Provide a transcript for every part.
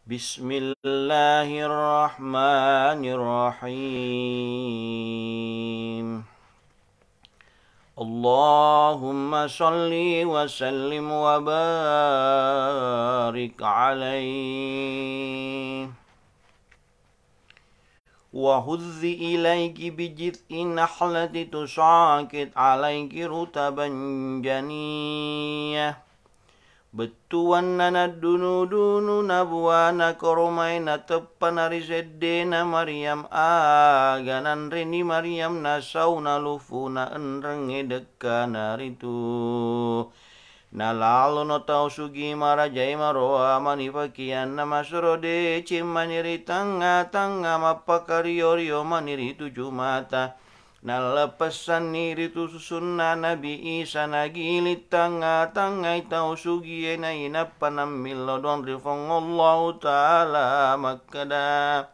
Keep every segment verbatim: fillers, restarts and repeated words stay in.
Bismillahirrahmanirrahim. Allahumma salli wa sallim wa barik alaihi. Wa huzzi ilaiki bi jiz'in nakhlati tusaqit alaiki rutaban janiyah. Bettuanna naddunu-dunu nabuana koromae nateppa nari seddena Maryam, aga nanreni Maryam nasau nalufu naenrengnge dekkana ritu. Nalalono tau sugi marajae maroa mani fakianna masero deceng mani ri tangnga-tangnga mappakario-rio mani ri tuju mata. Nalleppessanni ritu susunna Nabi Isa nagiling tangnga-tangngai tau sugie nainappa nammillo doang ri Fuang Allahu Ta'ala makkeda,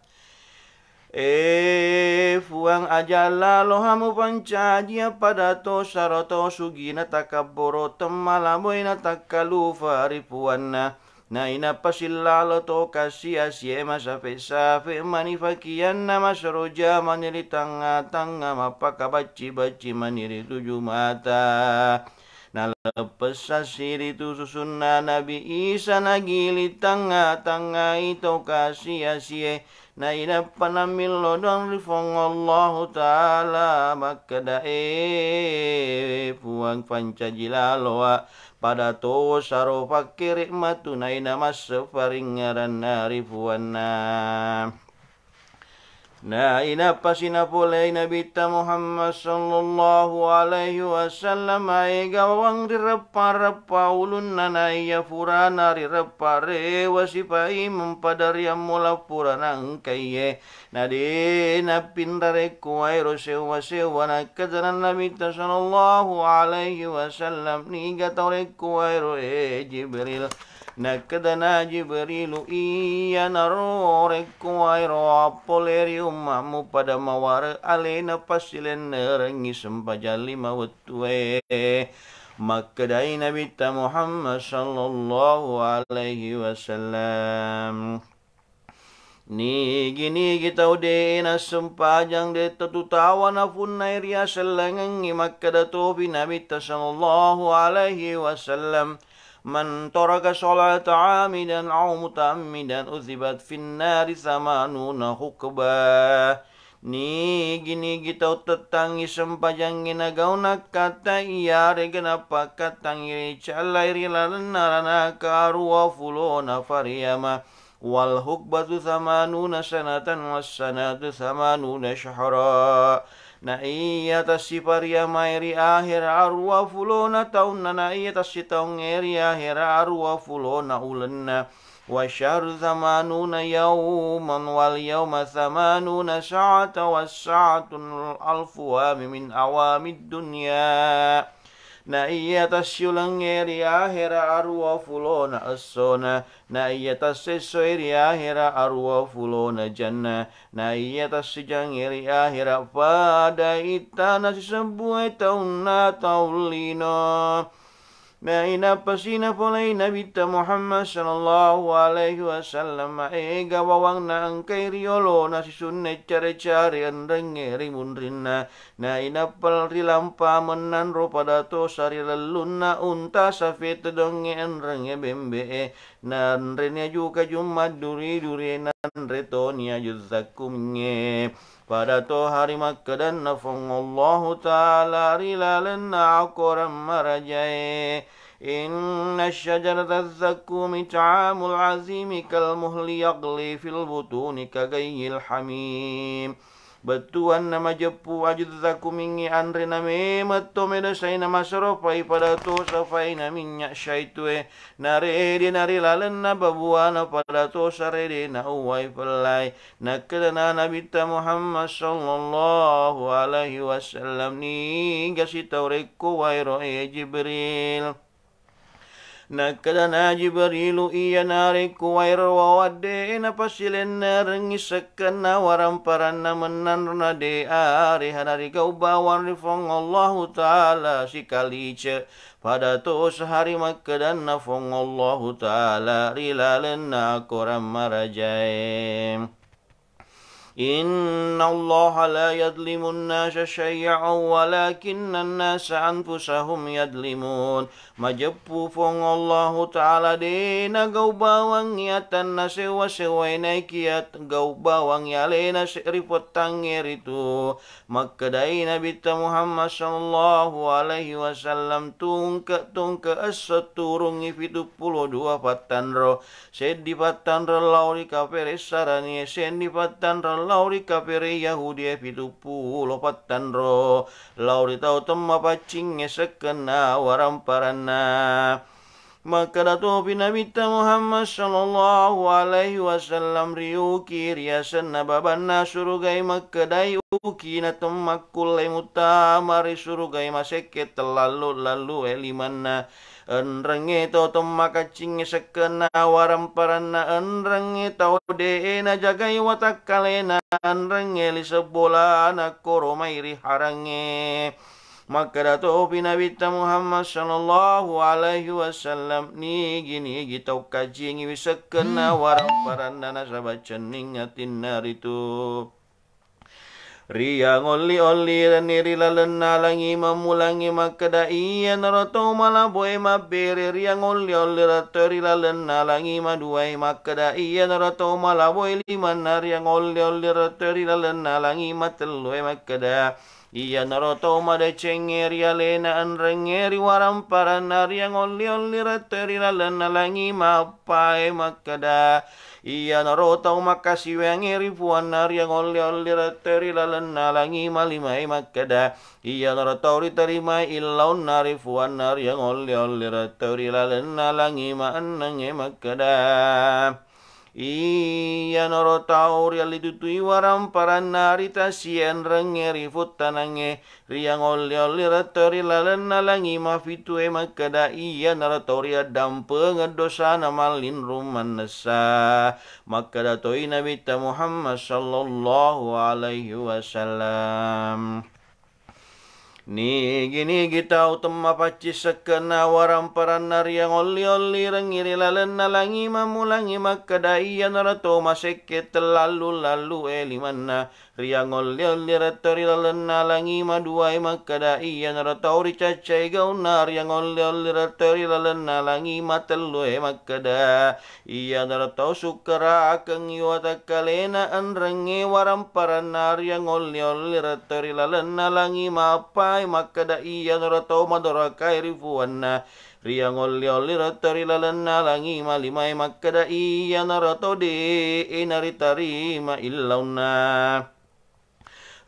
E Fuang, aja laloha mupancajia pada tosaro tau sugi natakabboro temmalaboi natakkalufa ri puanna. Nainappa sillalo to kasi-asie masafe-safe mani fakianna masero jamani ri tangnga-tangnga mappakabacci-bacci mani ri tuju mata. Naleppessassi ritu susunna Nabi Isa nagiling tangnga-tangngai to kasi-asie. Nainappa nammillo doang ri Fuang Allahu Ta'ala makkeda, E Fuang, pancaji laloa pada tosaro fakkere matu naina masse faringngeranna ri puanna. Nainappa sinapolei Nabitta Muhammad sallallahu alaihi wasallam maega bawang ri reppa-reppa ulunna naiya furana ri reppa rewa sipaimeng pada riammola furana engkaiye. Na de nappinra rekko waero sewwa-sewwa, nakkedana Nabitta sallallahu alaihi wasallam, niga tau rekko waero, e Jibril? Nakkedana Jibrilu, iyanaro rekko waero appole ri umma'mu pada maware alena passilennerengngi sempajang lima wettue. Makkedai Nabitta Muhammad sallallahu alaihi wasallam, Nigi-nigi tau de'e nassempajang, de' tau tutawa napunnai riasellengengngi. Makkeda tofi Nabitta sallallahu alaihi wasallam, "Man taraka sholata amidan au mutaammidan udzibat finnari tsamanuna hukba." Nigi-nigi tau tettangngi sempajangnge nagau nakkatai, iyarega napakkattangngi ricallai ri lalenna ranaka aruwa fulona fariama. Wal hukbatu tsamanuna sanatan wassanatu tsamanuna syahra. Na iya tassipariamae ri ahera aruwa fulona taunna, na iya tassitaungnge ri ahera aruwa fulona ulenna. Wasyahru tsamanuna yauman wal yauma tsamanuna sa'ata wassa'atu alfu ami min awamid dunya. Na iya tassiulengnge ri ahera aruwa fulona essona, na iya tassessoi ri ahera aruwa fulona janna, na iya tassijangnge ri ahera pada ittana sisebbue taunna tau lino. Na inappa sinapolei Nabitta Muhammad sallallahu alaihi wasallam, maega bawang naengkai riolona sisunne care-care enrengnge ri munrinna. Na inappa rilampa mennanro pada tosa ri lellunna unta safe tedongnge enrengnge bembe'e. Nanreni ajuka jumma duri-duri, nanre toni aju zakkumingnge. Pada toha ri makkedanna Fuang Allahu Ta'ala ri lalenna akorang marajae, "Inna syajarata zakkumi ta'amul azimi kal muhli yaghli fil butuni ka gayyil hamim." Bettuanna majeppu aju zakkumingnge anrena memeng to medo saina masaropai pada tosa faina minnya syaitue, narede nari lalenna babuana pada tosa redena uwai pellai. Nakkedana Nabitta Muhammad sallallahu alaihi wasallam, "Niga sitau rekko waero, e Jibril?" Nakkedana Jibrilu, iya narekko waero wawadde napasilennerengngi sekkenna waramparanna mennanrona de areha narigau bawang ri Fuang Allahu Ta'ala sikalice, pada to sehari makkedanna Fuang Allahu Ta'ala ri lalenna akorang marajae. Innallaha la yadlimun nasa syai'an walakinnan nasa anfusahum yadlimun. Majeppu Fuang Allahu Ta'ala de nagau bawangngi atanna sewwa-sewwae naikiya gau bawangngi alena se-, ri pottangnge ritu. Makkedai Nabitta Muhammad sallallahu alaihi wasallam, tungke-tungke esso turungngi fituppulo dua pattanro. Seddi pattanro lao ri kapere Saranie, seddi pattanro lao ri kapere Yahudie, fituppulo pattanro lao ri tau temmapaccingnge sekkenna waramparanna. Makkeda topi Nabitta Muhammad sallallahu alaihi wasallam, riuki riasenna babanna surugae, makkedai, ukina temmakkulle muttama ri surugae masekke tellallu-lallue limanna. Enrengnge tau temmakaccingnge sekkenna waramparanna, enrengnge tau de'e najagai watakkalena, enrengnge lisebbolana koromai ri harangnge. Makkeda topi Nabitta Muhammad sallallahu alaihi wasallam, nigi-nigi tau kaccingiwi sekkenna waramparanna nasaba cenning atinna ritu. Riangolli-ollirenni ri lalenna langi mammulangnge makkeda, iyanaro tau malaboe mabbere. Riangolli-olli retto ri lalenna langi maduae makkeda, iyanaro tau malaboe limanna. Riangolli-olli retto ri lalenna langi matellue makkeda, iyanaro tau madecengnge ri alena enrengnge ri waramparanna. Riangolli-olli retto ri lalenna langi maeppae makkeda, iyanaro tau makkasiwiangnge ri puanna. Riangolli-olli retto ri lalenna langi malimae makkeda, iyanaro tau ritarimai illaunna ri puanna. Riangolli-olli retto ri lalenna langi maennengnge makkeda, iyanaro tau riallitutui waramparanna ri tasie enrengnge ri puttanangnge. Riangolli-olli retto ri lalenna langi mafitue makkeda, iyanaro tau riaddampengeng dosana mallinrung mannessa. Makkeda toi Nabitta Muhammad sallallahu alaihi wasallam, nigi-nigi tau temmapaccing sekkenna waramparanna riangolli-ollirengngi ri lalenna langi mammulangngi makkeda, iyanaro to masekke tellallu-lallue limanna. Riangolli-olli retto ri lalenna langi maduae makkeda, iyanaro tau ricaccai gaunna. Riangolli-olli retto ri lalenna langi matellue makkeda, iyanaro tau sukkarakengngi watakkalena enrengnge waramparanna. Riangolli-olli retto ri lalenna langi maeppae makkeda, iyanaro tau madorakai ri puanna. Riangolli-olli retto ri lalenna langi malimae makkeda, iyanaro tau de'e naritarima illaunna.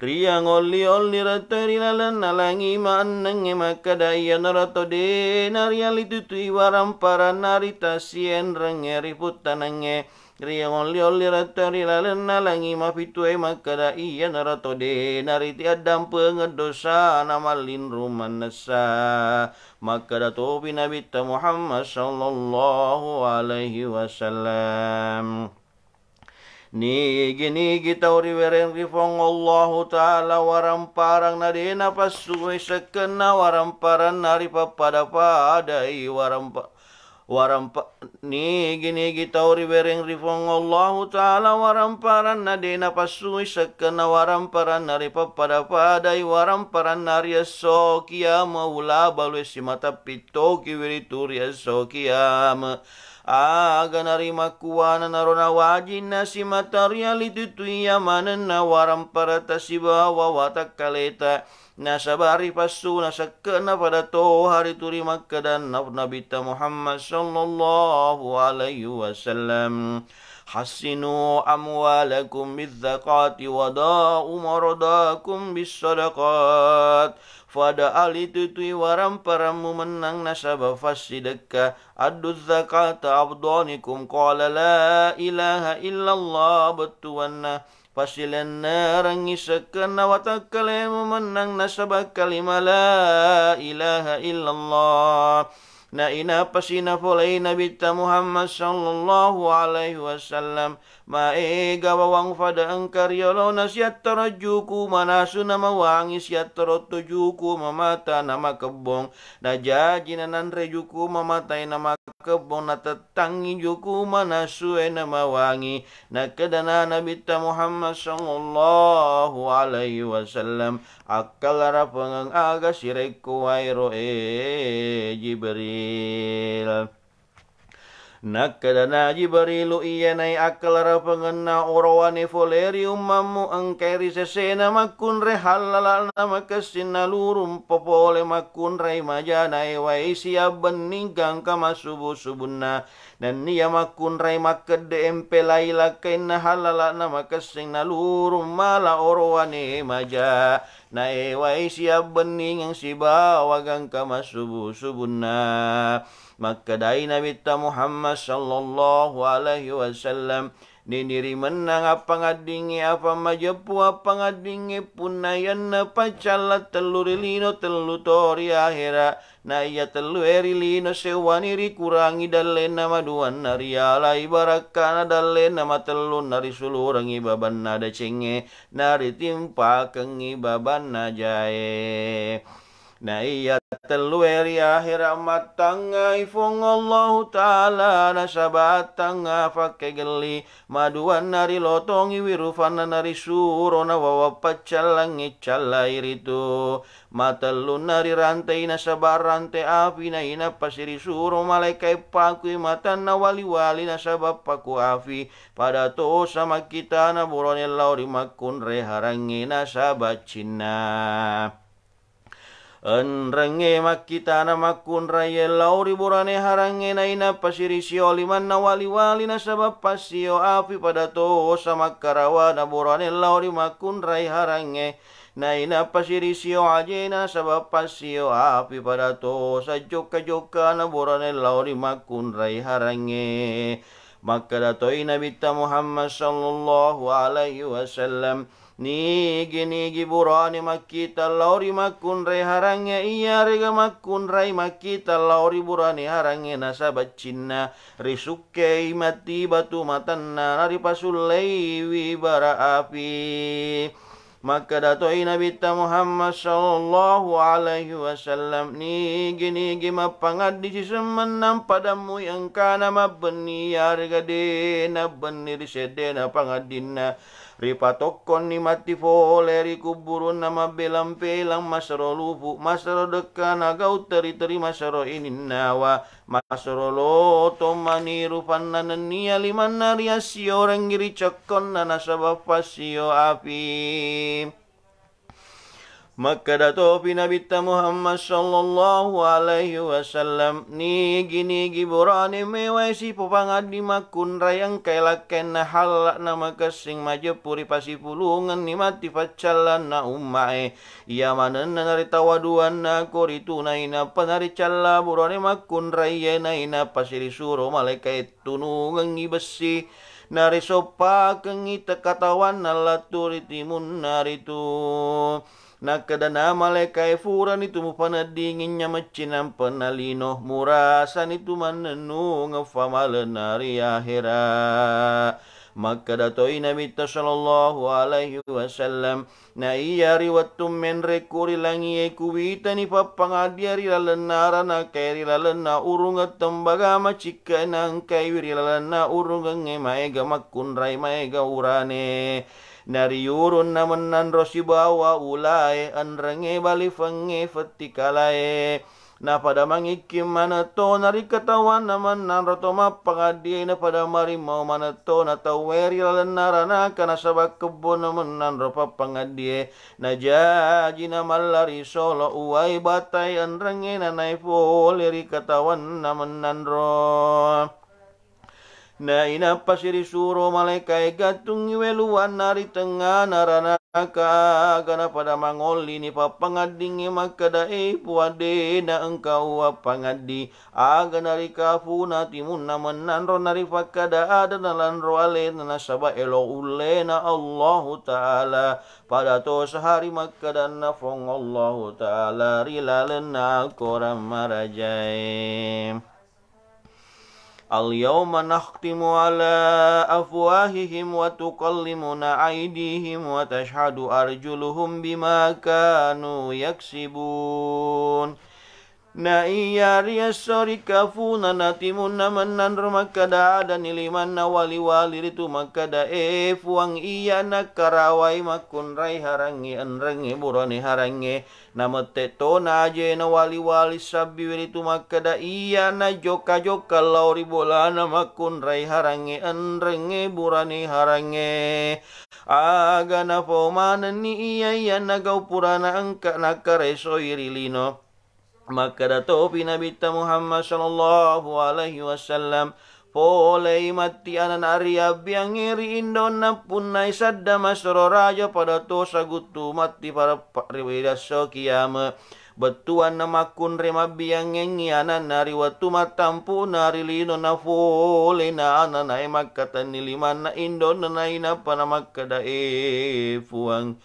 Riangolli-olli retto ri lalenna langi maennengnge makkeda, iyanaro tau de nariallitutui waramparanna ri tasie enrengnge ri puttanangnge. Riangolli-olli retto ri lalenna langi mafitue makkeda, iyanaro tau de nariti addampengeng dosana mallinrung mannessa. Makkeda topi Nabitta Muhammad sallallahu alaihi wasallam, nigi-nigi tau riwereng ri Puang Allahu Ta'ala waramparang na de napassui sekkenna waramparanna ripappada-padai warampa-, warampa-, nigi-nigi tau riwereng ri Puang Allahu Ta'ala waramparanna de napassui sekkenna waramparanna ripappada-padai waramparanna ri esso kiyama, ula balue simata pittoki wiritu ri esso kiyama. Aga narimakkuwana naro nawajinna simata rialitutui yamanenna waramparata sibawa watakkaleta. Nasaba ripassuna sekke'na pada toha rituri makkedanna Nabitta Muhammad sallallahu alaihi wasallam, "Hassinu amwalakum bizzakati wada'u maradakum bissadaqat." Pada alitutui waramparammu mennang nasaba fassidekka. Addu zakata abdanikum, qala la ilaha illallah, bettuanna pasilennerengngi sekkenna watakkalemu mennang nasaba kalima la ilaha illallah. Na inappasi nafolei Nabitta Muhammad sallallahu alaihi wasallam, maega bawang fada engka riolona siattoro juku manasu namawangi, siattoro to juku mamata namakebbong. Najaji nananre juku mamatai namakebbong, natettangngi juku manasue namawangi. Nakkedana Nabitta Muhammad sallallahu alaihi wasallam, akkalarapengeng aga sirekko waero, e Jibril. Nakkedana Jibrilu, iyanai akkalarapengenna orowane fole ri ummammu, engkai ri sesena makkunrai hallala'na makessing nalurung popole makkunrai maja naewai siabbenning gangka massubu-subunna. Nenniya makkunrai makkedde empelai lakkainna hallala'na makessing nalurung mala orowane maja. Naewai siabbenningeng sibawa gangka massubu-subunna. Makkedai Nabitta Muhammad sallallahu alaihi wasallam, niniri mennang appangaddingnge afang majeppu appangaddingnge punnayanna paccalla tellu ri lino tellu to ri ahera. Na iya tellue ri lino sewwani rikurangi dallenna maduanna rialai barakkana dallenna matellunna risulurengngi babanna decengnge naritimpakengngi babanna jae. Na iya tellue ri ahera mattangngai Fuang Allahu Ta'ala nasaba attangnga fakkegelli maduanna rilotongiwi rufanna narisuro nawawa paccallangngi callai ritu. Matellunna rirantei nasaba rante api, nainappa sirisuro malaikae pakui matanna wali-wali nasaba paku api. Pada tosa makkitana burane lao ri makkunrai harangnge nasaba cinna. Enrengnge makkitana makkunraie lao ri burane harangnge nainappa sirisio limanna wali-wali nasaba passio api. Pada tosa makkarawana burane lao ri makkunrai harangnge. Nainappa sirisio ajena nasaba passio api. Pada tosa jokka-jokkana burane lao ri makkunrai harangnge. Makkeda toi Nabitta Muhammad sallallahu alaihi wasallam, nigi-nigi burane makkita lao ri makkunrai harangnge iyarega makkunrai makkita lao ri burane harangnge nasaba cinna, risukkei matti batu matanna naripasullei wi bara api. Makkeda toi Nabitta Muhammad sallallahu alaihi wasallam, nigi-nigi mappangaddi siseng mennang padammui engkana mabbenni yarega de nabbenni ri seddena pangaddinna, ripatokkonni matti fole ri kubburunna mabbelang-pelang masero lupu, masero dekka nagau teri-teri masero ininnawa, masero lotong maniru fanna nennia limanna riassiorengngi ri cekkonna nasaba fassio api. Makkeda topi Nabitta Muhammad sallallahu alaihi wasallam, nigi-nigi burane mewai sipopangaddi makkunrai engkai lakkainna halla'na makessing majeppu ri pasipulungenni matti faccallanna ummae. Iya manenna naritawaduanna ko ritu nainappa naricalla burane makkunraie nainappa sirisuro malaikae tunungengngi bessi, narisoppakengngi tekkatawanna lettu ri timunna ritu. Nakkedana malaikae, furani tu mupaneddingi nyamecci nampenna lino, murasani tu mannennungeng famalenna ri ahera. Makkeda toi Nabitta sallallahu alaihi wasallam, na iya ri wettu menrekku ri langie kuwitani pappangaddia ri lalenna aranakae ri lalenna urungeng tembaga macikkae naengkaiwi ri lalenna urungengnge maega makkunrai maega urane. Nariyurunna mennanro sibawa ulae enrengnge balifengnge fettikalae. Napada mangikking manetto narikatawanna mennanro to mappangaddiena pada marimmau manettona tauwe ri lalenna ranaka nasaba kebbona mennanro pappangaddie. Najaji namalla ri solo uwai batai enrengnge nanai fole ri katawanna mennanro. Nainappa sirisuro malaikae gattungngi weluanna ri tengngana rana. Aga napada mangollini pappangeddingnge makkeda, E Puang, de' naengka uwappangedding. Aga narikafuna timunna mennanro naripakkeda ada nalanro alena nasaba elo ullena Allahu Ta'ala. Pada tosa hari makkedanna Fuang Allahu Ta'ala ri lalenna akorang marajae. Al-yawma nakhtimu ala afwahihim wa tukallimuna aydihim wa tashhadu arjuluhum bima kanu yaksibun. Na iya ri esso rikafuna natimunna mennanro makkeda adani limanna wali-wali ritu makkeda, E Fuang, iya nakkarawai makkunrai harangnge enrengnge burane harangnge. Namette tona ajena wali-wali sabbiwi ritu makkeda, iya najokka-jokka lao ri bolana makkunrai harangnge enrengnge burane harangnge. Aga napau manenni iya-iyanna gau purana engka nakkaresoi ri lino. Makkeda topi Nabitta Muhammad sallallahu alaihi wasallam, polei matti anana riabbiangnge ri indonna punnai sadda masero raja pada tosa guttu matti pareppa ri esso kiame. Bettuanna makkunre mabbiangngengngi ananna ri wettu mattampu'na ri lino nafole na ananae makkatenni limanna indonna nainappa namakkeda, E Fuang,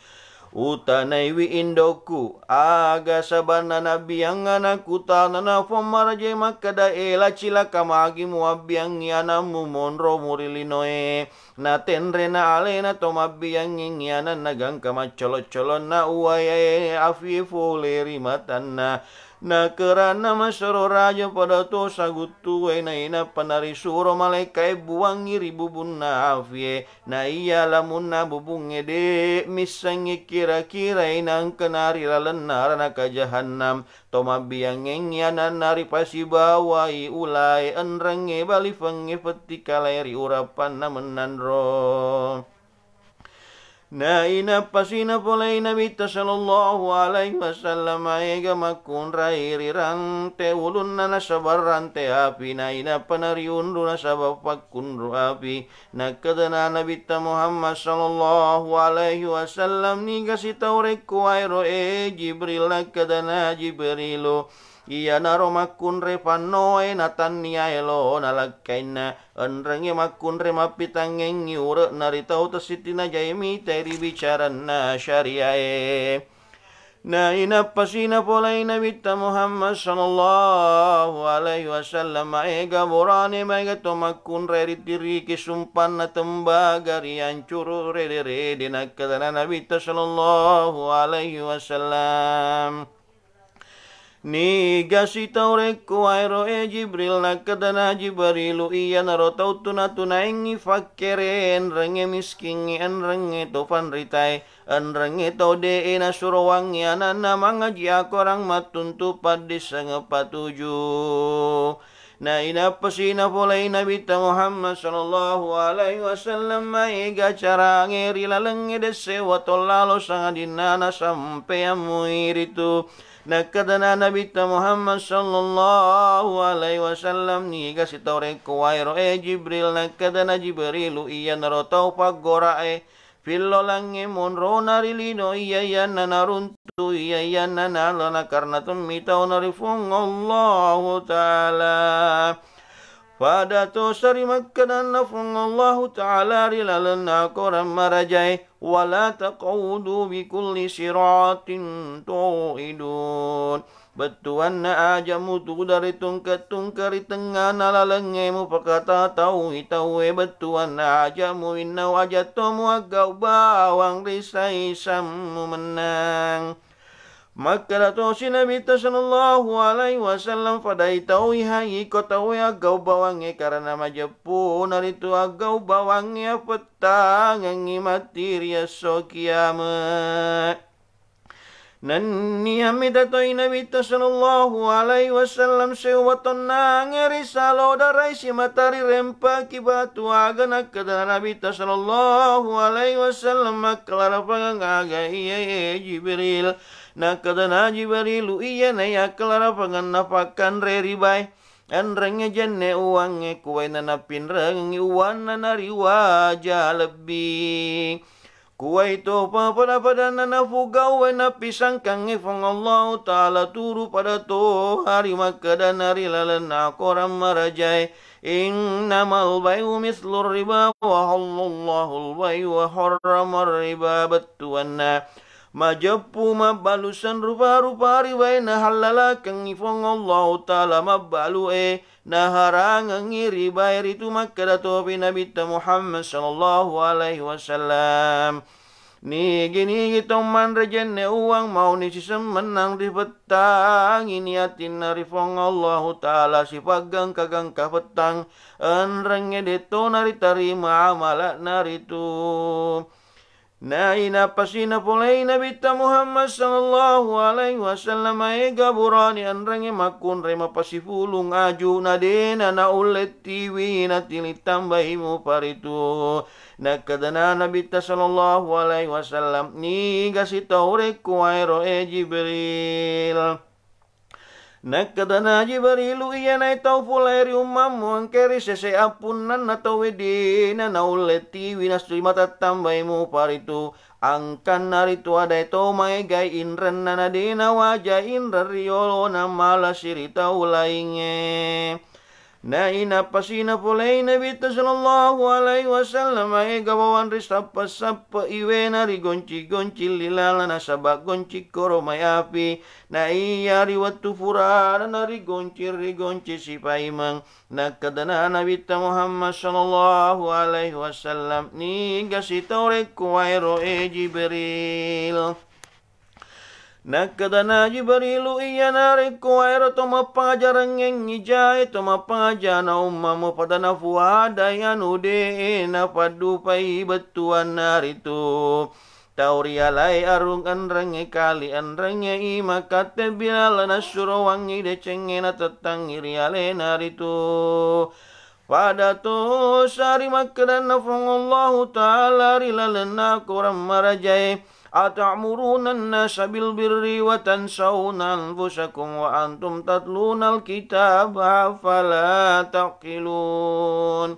utanaiwi indokku, aga sabanna nabbiang anakku tanana Fuang marajae makkeda, ela cilaka magi muabbiangngi anammu monromu ri linoe. Natenrena alena to mabbiangngengngi ananna gangka maccolo-colonna uwae afie fole ri matanna. Nakeranna masero raja pada tosa guttuwe nainappa narisuro malaekkae buangngi ri bubunna afie. Na iya lamunna bubungnge de' missengngi kira-kirai naengka nari lalenna ranaka jahannam. To mabbiangngengngi ananna ripasibawai ulae enrengnge balifengnge pettikalae ri urappanna mennanro. Nainappa sinapolei Nabitta sallallahu alaihi wasallam maega makkunrai ri rante ulunna nasaba rante api, nainappa nariunru nasaba pakkunru api. Nakkedana Nabitta Muhammad sallallahu alaihi wasallam, niga sitau rekko waero, e Jibril? Nakkedana Jibrilu, iyanaro makkunre pannoe natannia elo nalakkainna, enrengnge makkunre mappitangngengngi ure'na ri tau tessittina jae mitai ri bicaranna syariae. Nainappa sinapolei Nabitta Muhammad sallallahu alaihi wasallam, maega borane, maega to makkunrai ritiriki sumpanna tembaga riancuru rede-rede. Nakkedana Nabitta sallallahu alaihi wasallam, niga sitau rekko waero, e Jibril? Nakkedana Jibrilu, iyanaro tau tuna-tunaengngi fakkere, enrengnge miskingngi, enrengnge to fanritae. Enrengnge tau de'e nasurowangngi ananna mangaji akorang mattuntu paddisseng patuju. Nainappa sinapolei Nabitta Muhammad sallallahu alaihi wasallam, maega carange ri lalengnge de' sewwa to lalo sangadinna nasampeang mui ritu. Nakkedana Nabitta Muhammad sallallahu alaihi wasallam, niga sitau rekko waero, e Jibril? Nakkedana Jibrilu, iyanaro tau paggorae. Fillolangnge monrona ri lino, iya-iyanna naruntu, iya-iyanna nalana karena temmi tauna ri Fuang Allahu Ta'ala. Pada tosa ri makkedanna Fuang Allahu Ta'ala ri lalenna akorang marajae, wala taqudu bikulli siratin tu'idun. Bettuanna aja mutuda ri tungke-tungke ri tengngana lalengnge mupakata taui tauwe, bettuanna aja muwinnau aja to muaggau bawang ri saisammu mennang. Makkeda tosi Nabitta sallallahu alaihi wasallam, fadai taui hai iko tauwe aggau bawangnge karena majeppuna ritu aggau bawangnge apettangengngi matti ri esso kiamat. Nennia mita toi Nabitta sallallahu alaihi wasallam seuwa tonnange ri salodarai simata rirempaki batu. Aga nakkeda Nabitta sallallahu alaihi wasallam, makkalarapangeng aga iyae Jibril? Nakkedana Jibrilu, iyana yakkalarapangenna pakkanre ri bae. Enrengnge jenne uwangnge kuwaina napinrengengngi uwanna nariwaja lebbi. Kuwaitopa pada-padanna napugauwai nappisangkangngi Fuang Allahu Ta'ala turu pada toha ri makkedanna ri lalenna akorang marajae, "Innamal bai'u mislur riba wa hallallahu al-bai'u wa harramar riba." Bettuanna majeppu mabbalu senrupa-rupa ribae nahallalakengngi Fuang Allahu Ta'ala mabbalu'e, naharangengngi ribae. Ritu makkeda topi Nabitta Muhammad sallallahu alaihi wasallam, "Nigi-nigi tau manre jenne uwang mauni siseng mennang rifettangi niatinna ri Fuang Allahu Ta'ala sipaggangka-gangka fettang, enrengnge detto naritarima amala'na ritu." Nainappa sinapolei Nabitta Muhammad sallallahu alaihi wasallam, maega burani enrengnge makkunrai mapasifulung aju, nadena naulle tiwi natili tambai mupa ritu. Nakkedana Nabitta sallallahu alaihi wasallam, "Niga sitau rekkuwaero, e Jibril?" Nakkedana Jibrilu, "Iyanae tau pole ri ummammu engkae ri sese appunnanna tau weddina naulle tiwi nasui matattambai mupa ritu. Angkanna ritu adae to maegai inrenna nadena waja inreng ri yolona malasi ri tau laingnge." Nainappa sinapolei Nabitta sallallahu alaihi wasallam maega bawang ri sappe-sappe iwena ri gonci-gonci lilala nasaba gonci koro mai api. Naiya ri wettu purana narigonci-rigonci sipaimeng, nakkedana Nabitta Muhammad sallallahu alaihi wasallam, "Niga sitau rekkuwaero, e Jibril?" Nakkedana Jibrilu, "Iyana rekkuwaero to mappangajarengngengngi jae, to mappangajana ummamu pada nafuadai anu de napaddupai bettuanna ritu." Tau rialae arung enrengnge kali enrengnge i makatte Bilal nassurowangngi decengnge natettangngi ri alena ritu. Pada tosa ri makkedanna Fuang Allahu Ta'ala ri lalenna akorang marajae, "Ata'muruna an-nasa bil birri wa tansawna anfusakum wa antum tatlunal kitaba afala taqilun."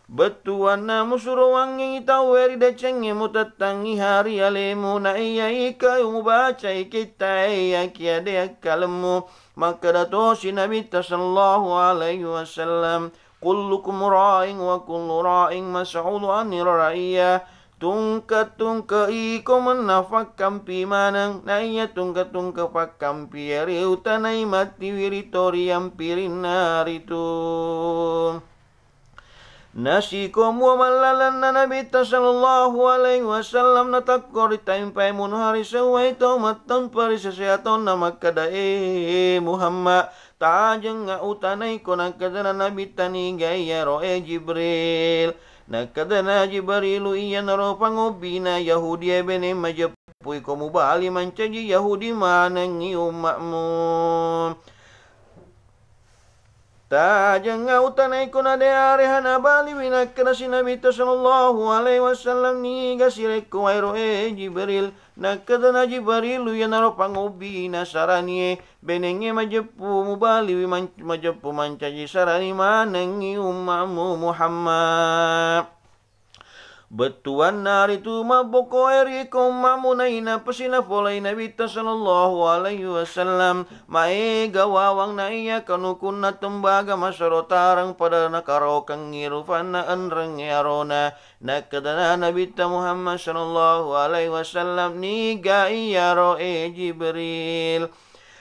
Bettuanna musurowangngi tauwe ri decengnge mutettangngi hari alemu, na iya ika mubacai kittae iyakiya de akkalemmu. Makkeda tosi Nabitta sallallahu alaihi wasallam, "Kullukum ra'in wa kullu ra'in mas'ulu anir ra'iyah." Tungke-tungke iko menna fakkampi maneng, na iya tungke-tungke fakkampi riutanai matiwi ri toriampirinna ritu. Nasiko mua mallalenna Nabitta sallallahu alaihi wasallam natakko ri taimpai munuhari sewwai tau mattampa ri sese atonna makkeda, "E Muhammad, tajengnga utanaiko." Nakkedana Nabitta, "Niga iyaro, e Jibril?" Nakkedana Jibrilu, "Iyanaro pangobbina Yahudi e bene majeppu iko mubali mancaji Yahudi manengngi umma'mu." Tajengnga utanaiko na de areha nabaliwi, nakkedasi Nabitta sallallahu alaihi wasallam, "Niga sirekkuwaero, e Jibril?" Nakkedana Jibrilu, "Iyanaro pangobbina saranie, benengnge majeppu mubaliwi man-, majeppu mancaji sarani manengngi umma'mu Muhammad." Bettuanna ritu mabbokoe ri iko umma'mu, nainappa sinapolei Nabitta sallallahu alaihi wasallam, maega wawang naiya kanukunna tembaga masero tareng pada nakaraokengngi rufanna enrengnge arona. Nakkedana Nabitta Muhammad sallallahu alaihi wasallam, "Niga iyaro, e Jibril?"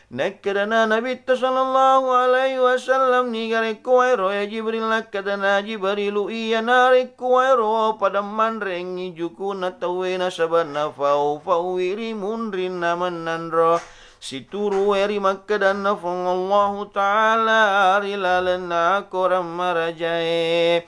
Nakkedana Nabitta sallallahu alaihi wasallam, "Niga rekkuwaero, e Jibril?" Nakkedana Jibrilu, "Iyana rekkuwaero pada manrengngi jukuna tauwe nasaba nafau-faui ri munrinna mennanro situruwe ri makkedanna Fuang Allahu Ta'ala ri lalenna akorang marajae."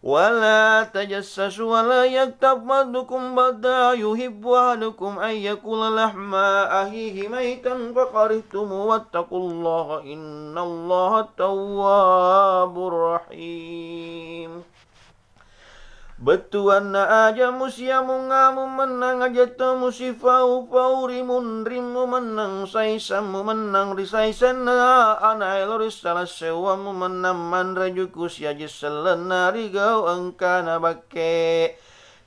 "Wala tajassasu wala yaktab ba'dukum ba'da, yuhibbu ahadukum an yakula lahma ahihi maitan fakarihtumuh, wattaqullaha innallaha tawwabur rahim." Bettuanna aja musiamu-ngamu mennang, aja to musifau-fau ri munrimmu mennang, saisammu mennang ri saisanna anae lo ri sala sewwammu mennang manre juku siaji sellenna ri gau engkana bakke.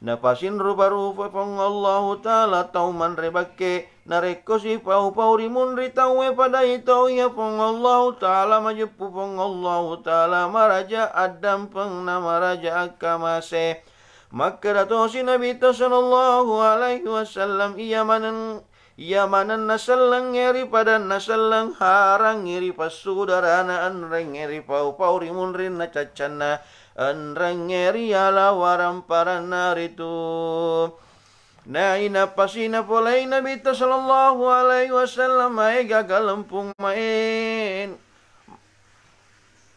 Napasinrupa-rupa Puang Allahu Ta'ala tau manre bakke, narekko sipau-pau ri munri tauwe padai tau iya Puang Allahu Ta'ala majeppu Puang Allahu Ta'ala maraja addampeng na maraja akkamase. Makkeda tosi Nabitta sallallahu alaihi wasallam, iya maneng Iya manenna sellengnge ri padanna selleng, harangngi ri passudarana, enrengnge ri pau-pau ri munrinna caccanna, enrengnge ri ala waramparanna ritu. Na inappa sina polei Nabitta sallallahu alaihi wasallam, maega galempung maen.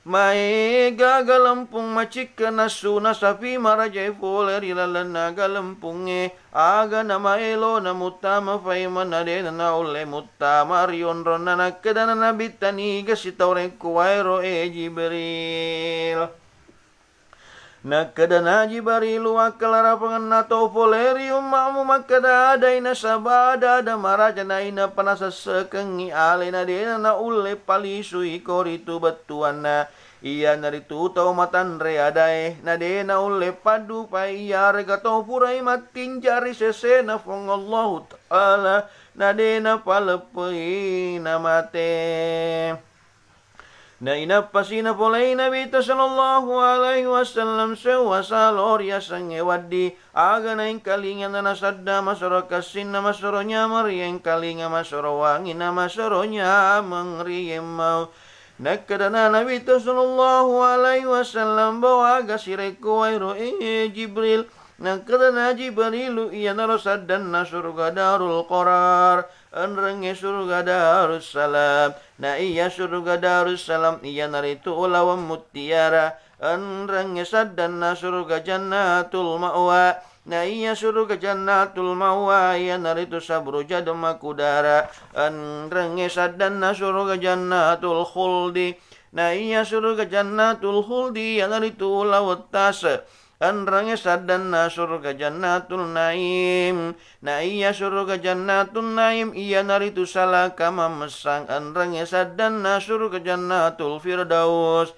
Maega galempung macikka nassuna sapi marajai fole ri lalenna galempungnge. Aga namaelo namuttama paimeng na dena naulle muttama ri onronna. Nakkedana Nabitta, niga sitau rekkuwaero, e Jibril? Nakkedana Jibarilu, akkalarapangenna tau fole ri umma'mu makkeda adai nasaba ada-ada maraja nainappa nasessekengngi alena dena naulle palisui ko ritu bettuanna. Iyanaritu tau matanre adae, na de naulle paddupai iyarega tau purai mattinja ri sesena Puang Allahu Ta'ala, na de napaleppei namate. Na inappasi napolei Nabitta sallallahu alaihi wasallam sewwa salo riasengnge waddi, aga naengkalinga na nasadda masero kassinna masero nyameng ri engkalinga, masero wangina masero nyameng ri emmau. Nakkedana Nabitta sallallahu alaihi wasallam, bawaga sirekkuwairo, e Jibril? Nakkedana Jibrilu, iyanaro saddanna suruga Darul Qarar, enrengnge suruga Darussalam. Na iya suruga Darussalam iyanaritu ulaweng muttiara, enrengnge saddanna suruga Jannatul Ma'wa. Na iya suruga Jannatul Ma'wa iyanaritu sabru jadma kudara, enrengnge saddanna suruga Jannatul Khuldi. Na iya suruga Jannatul Khuldi iyanaritu ulaweng tase, enrengnge saddanna suruga Jannatul Naim. Na iya suruga Jannatul Naim iyanaritu salaka mamessang, enrengnge saddanna suruga Jannatul Firdaus.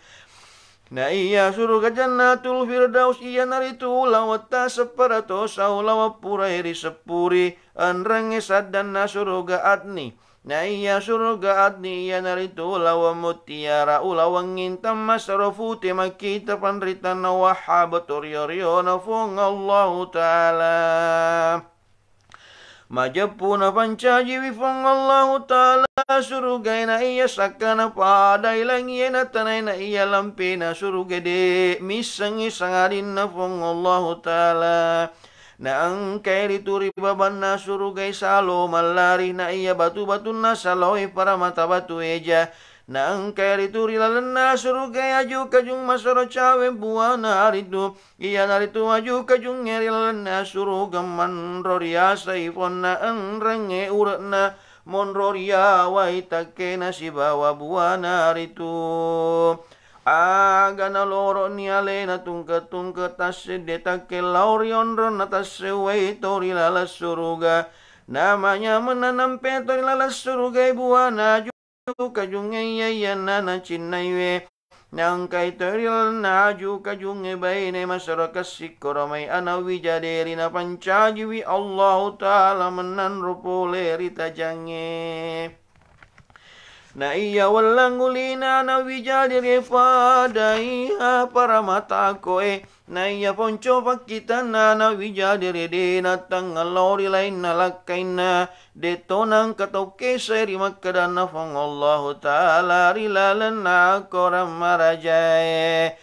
Na iya suruga Jannatul Firdaus iyanaritu ulaweng tase pada tosa ulaweng purai riseppuri, enrengnge saddanna suruga Adni. Na iya suruga Adni iyanaritu ulaweng muttiara, ulaweng ngintang masero pute makkita panritanna wahhab torio-riona Puang Allahu Ta'ala. Majeppu napancajiwi Puang Allahu Ta'ala surugae na iya sakkana padai langie na tanae na iya lampena surugae de missengngi sangadinna Puang Allahu Ta'ala. Na engkai ritu ri babanna surugae salo mallari na iya batu-batunna saloe paramata batu eja. Na engkai ritu ri lalenna surugae aju kajung masero cawe buana aritu. Iyanaritu aju kajungnge ri lalenna suruga manro riasai fonna enrengnge ure'na monro riawai takkena sibawa buana ritu. Aga naloro'ni alena tungke-tungke tassedde takke lao ri onronna tassewwai to ri laleng suruga. Namanyamenna nampe to ri laleng surugae buana aju kajungnge iya-iyanna nacinnaiwe. Naengkai to ri lalenna aju kajungnge baine masero kessikkoro mai ana wijaderi napancajiwi Allahu Ta'ala mennanro pole ri tajangnge. Na iya wellang ulina ana wijaderi padaiha paramata koe. Na iya ponco pakkitanna ana wijaderi de nattangnga lao ri lainna lakkainna. Detto nangka tau kesai ri makkedanna Puang Allahu Ta'ala ri lalenna akorang marajae.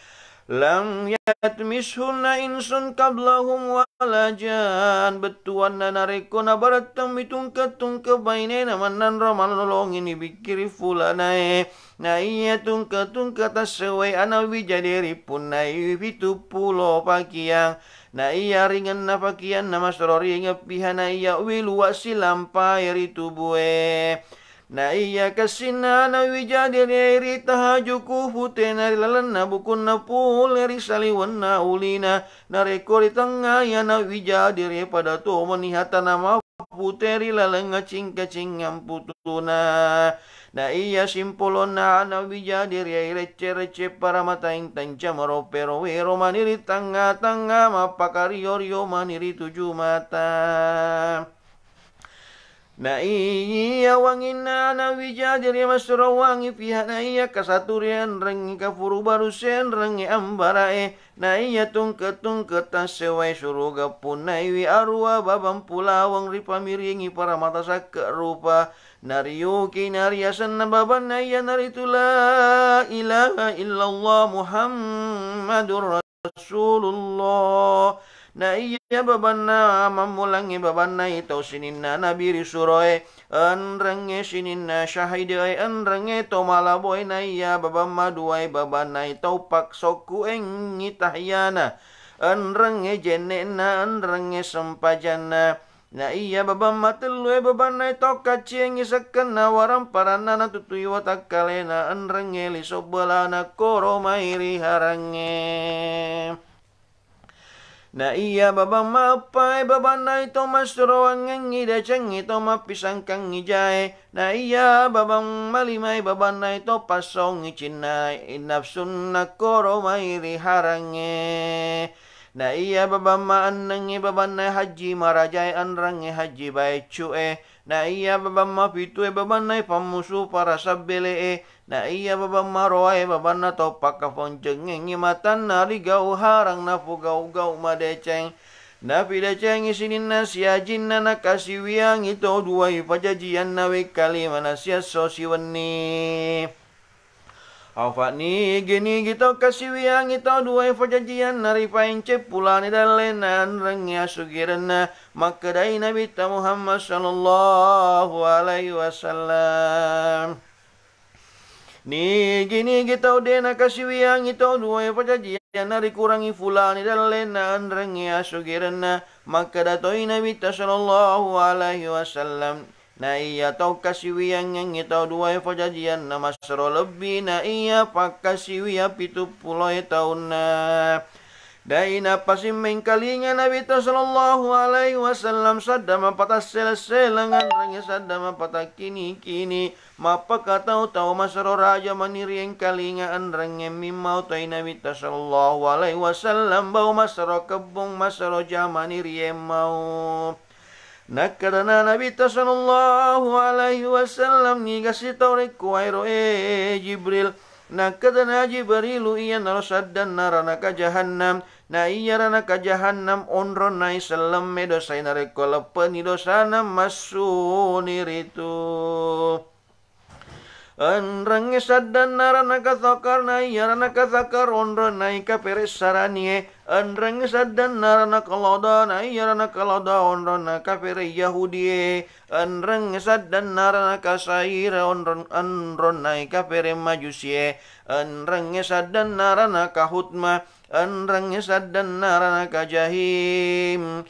Lam yatmishunna insun qablahum wala jan. Bettuanna narekko nabarettemmi tungke-tungke bainena mennanro malolongi nibikkiri fulanae. Na iya tungke-tungke tassewai ana wijaderi punnai pitu pulo pakiang. Na iya ringenna pakianna masero ringeng piha na iya wiluwa silampae ri tubue. Na iya kessinna ana wijaderi ri tahaju kufutena ri lalenna bukunna pole ri saliwenna ulina. Narekko ri tengngai ana wijaderi pada to meni hatana ma pute ri laleng acing-kacingang putuna. Na iya simpolonna ana wijadirié irecce-recce paramataing tancama ro pero wéro mani ri tangnga-tangnga mappakario-rio mani ri tuju mata. Na iya wanginna ana wijadirié massuro wangi pihak na iya kasaturié enrengngi kafuru barussé enrengngi ambaraé. Na iya tungke-tungke tassewai suruga punnaiwi aruwa babang pulaweng ripamiringi paramata sakke rupa. Nariyuki nariasenna babanna iyanaritu La ilaha illallah Muhammadur Rasulullah. Na iya babanna mammulangngi babanna itau sininna nabi ri suroe. Enrengnge sininna syahidé, enrengnge to malaboe, na iya babamma duae babannai tau paksokkuengngi tahyana, enrengnge jenne'na, enrengnge sempajanna. Na iya babamma tellue babannai tau kacciengngi sekkenna waramparanna natutui watakkalena, enrengnge liso belana koro mai ri harangnge. Na iya babang maeppae babannai to massurowangngengngi decengngi to mappisangkangngi jae. Na iya babang malimai babannai to passaungngi cinna nafsunna koro mai ri harangnge. Na iya babang maennengngi babannai hajji marajae enrengnge hajji baeccu'e. Na iya babang mapitue babannai pammusu parasang bele'e. Na iya babang maroae babanna to pakkaponcengengngi matanna ri gau harang napogau-gau madeceng. Napidecengi sininna siajinna nakasiwiangi to duai pajajianna wekkalima na siesso siwenni. Afa'ni gini gito kasiwiangi to duai pajajianna ripaenceng pulani dallenna enrengngi asugirenna. Makkedai Nabitta Muhammad sallallahu alaihi wasallam, nigi-nigi tau de nakasiwiangi tau duae pajajianna rikurangi fulani dallenna enrengngi asugirenna. Makkeda toi Nabitta sallallahu alaihi wasallam, na iya tau kasiwiangengngi tau duae pajajianna massero lebbi na iya pakkasiwiang pitu puloe taunna. Dai napasimmengkalinga Nabitta sallallahu alaihi wasallam sadda mapatassele-seleng enrengnge sadda mapatakkini-kini. Mappakatau tau masero raja maniriengkalinga enrengnge mimmau toi Nabitta sallallahu alaihi wasallam bau masero kebbong masero jamani riemmau. Nakkedana Nabitta sallallahu alaihi wasallam, niga sitau rekkuwairo, e Jibril? Nakkedana Jibrilu, iyanaro saddanna ranaka jahannam. Na iya ranaka jahannam onronnai sellemme dosai narekko leppe'ni dosana massuni ritu. Enrengnge saddanna ranaka sakar, na iya ranaka sakar onronnai kapere saranie. Enrengnge saddanna ranaka lada, na iya ranaka lada onronna kapere Yahudie. Enrengnge saddanna ranaka saira onron-, onronnai kapere Majusie. Enrengnge saddanna ranaka hutma, enrengnge saddanna ranaka jahim.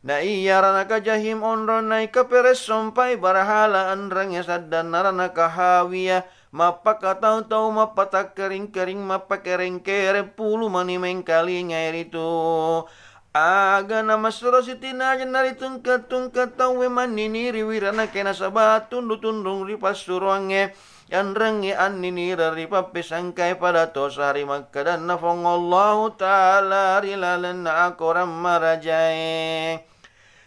Na iya ranaka jahim onronnai kapere sompai barahala, enrengnge saddanna ranaka hawiyah. Mappakatau tau mappatakkering-kering mappakereng-kereng pulu mani mengkalingai ritu. Aga namassuro sitinaja naritungke-tungke tauwe manniniriwi ranake nasaba tunru-tunrung ripassuroangnge. Enrengnge anninireng ripappesangkai pada tosa ri makkedanna Fuang Allahu Ta'ala ri lalenna akorang marajae.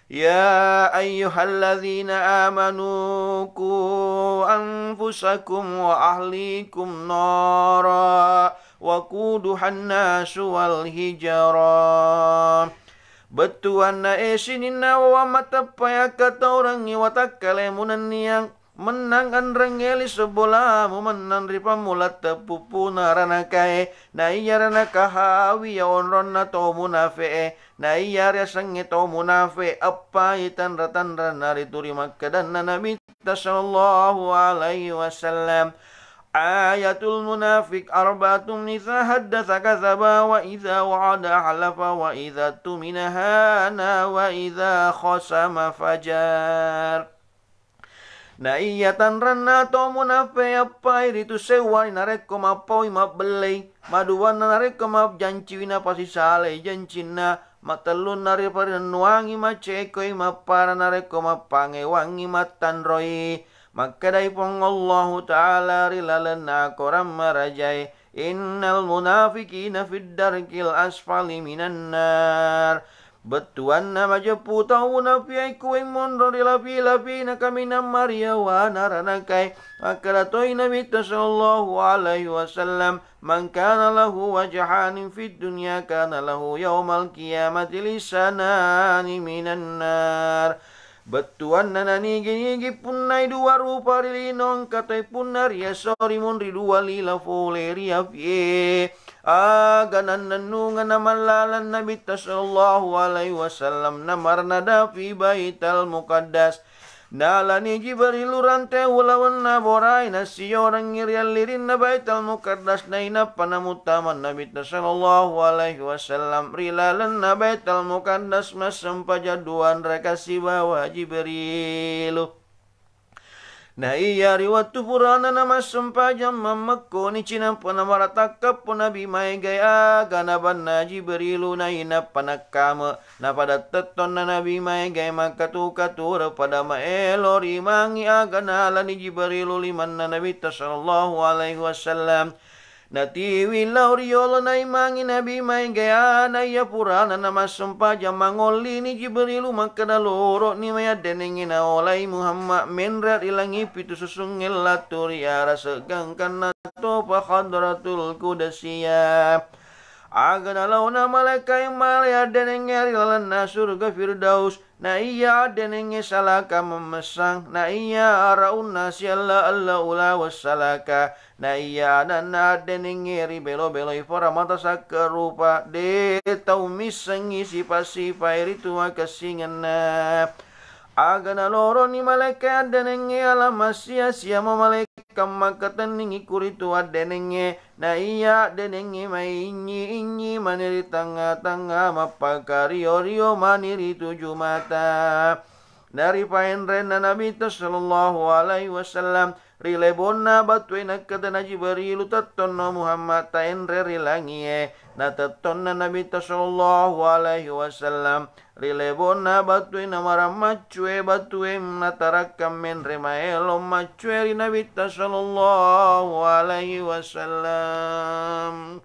Ya ayyuhalladzina amanu qu anfusakum wa ahlikum nara waquduhan nasu wal hijarah. Bettuanna e sininna wawang mateppai akkataurengngi watakkalemu nenniang mennang enrengnge liso bolamu mennang ri pammula teppuppuna ranakae, na iya ranaka hawi ya onronna to munafe'e, na iya riasengnge to munafe eppai tanra-tanranna ritu ri makkedanna Nabitta sallallahu alaihi wasallam. Ayatul munafiq arba'atun idza haddatsa kadzaba wa idza wa'ada akhlafa wa idza tumina hana wa idza khasama fajar. Na iya tanranna to munafe eppai ritu sewwani narekko mappaui mabbellei, maduanna narekko majjanciwi napasisalai jancinna, Matellunna riparinennuangi macekoi mappara narekko mappangéwangngi mattanroi. Makkedai Puang Allahu Ta'ala ri lalenna akorang marajaé, "Innal munafiqina fid darkil asfali minan nar." Bettuanna majeppu tau munafiqé kuwai monro ri lapi-lapina kaminang mariawa naranakai. Makkeda toi Nabitta sallallahu alaihi wasallam, "Man kana lahu wajhani fid dunya kana lahu yaumal qiyamati lisanani minan nar." Bettuanna nanigi-nigi punnai dua rupa ri lino, engka toi punna riaso rimunri dua lila fole ri apié. Aga nannennungeng namallaleng Nabitta sallallahu alaihi wasallam namarnada fi Baital Muqaddas. Nalani Jibrilu rante ulawenna borai, nasiorengngi ri allirinna Baitul Muqaddas, nainappa namuttama Nabitta sallallahu alaihi wasallam ri lalenna Baitul Muqaddas massempajang duanraka sibawa Jibrilu. Na iya ri wettu purana namassempajang mammekkoni cinampa namaratakka po Nabi maégaé aga nabanna Jibrilu nainappa nakkame. Napada tettonna Nabi maégaé makkatu-katureng pada maélo rimangngi aga nalani Jibrilu limanna Nabitta sallallahu alaihi wasallam. Natiwi lao ri yolo naimangngi Nabi maégaé, ana iya purana namassempajang mangollini Jibrilu makkeda, "Loro'ni mai addenengngé naolai Muhammad ménré ri langi pitu susungngé lattu ri arase gangkanna topa Hadratul Qudsiyah." Aga nalaona malaékaé malai addenengngé ri lalenna suruga Firdaus, na iya addenengngé salaka mammessang, na iya araunna sialla-alla ulaweng salaka, na iya ana'na addenengngé ribélo-béloi fora mata sakke rupa, dé tau missengngi sipa-sipaé ritu akessingenna. Aga naloroni malaékaé addenengngé, ala massia-sia mo malaéka makkatenningngi kuritu addenengngé, na iya addenengngé mainnyi-innyi mani ri tengnga-tengnga, mappakario-rio mani ri tuju mata. Naripaénrénna Nabitta sallallahu alaihi wasallam, ri lébonna batué nakkatenna Jibrilu, "Tettonno Muhammad taénré ri langié." Na tettonna Nabitta sallallahu alaihi wasallam, ri lébonna batué namarang maccué, batué natarakkang ménré maélo maccué ri Nabitta sallallahu alaihi wasallam.